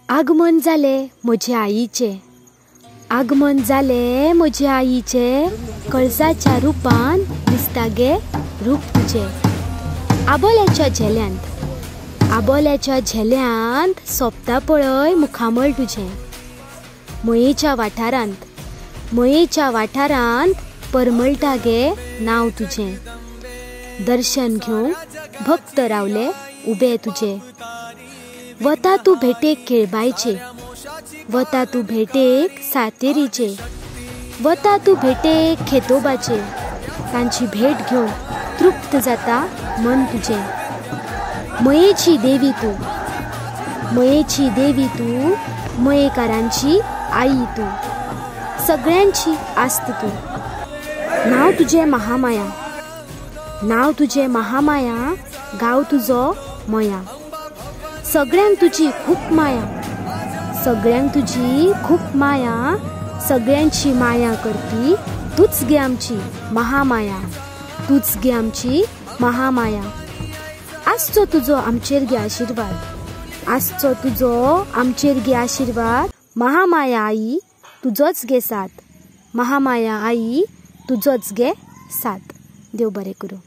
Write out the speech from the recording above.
आगमन जालें म्हजे आईचें, आगमन जालें म्हजे आईचें, कळसाच्या रुपान दिसता गे रूप तुजें. आबोल्याच्या झेल्यांत, आबोल्याच्या झेल्यांत सोंपता पळय मुखामळ तुजें. मयेच्या वाठारांत, मयेच्या वाठारांत परमळटा गे नांव तुजें. दर्शन घेवंक भक्त रावले उबे तुजे. वता तूं भेटेक केळबायचे, वता तूं भेटेक सातेरीचे, वता तूं भेटेक खेतोबाचे, तांची भेट घेवन तृप्त जाता मन तुजें. मयेची देवी तूं, मयेची देवी तूं, मयेकारांची आई तूं, सगळ्यांची आस्त तूं. नांव तुजें महामाया, नांव तुजें महामाया, गांव तुजो मया. सगळ्यांक तुजी खूब माया, सगळ्यांक तुजी खूब माया, सगळ्यांची माया करपी तूच गे आमची महामाया, तूच गे आमची महामाया. आसचो तुजो आमचेर गे आशिर्वाद, आसचो तुजो आमचेर गे आशिर्वाद. महामाया आई तुजोच गे साथ, महामाया आई तुजोच गे साथ. देव बरें करूं.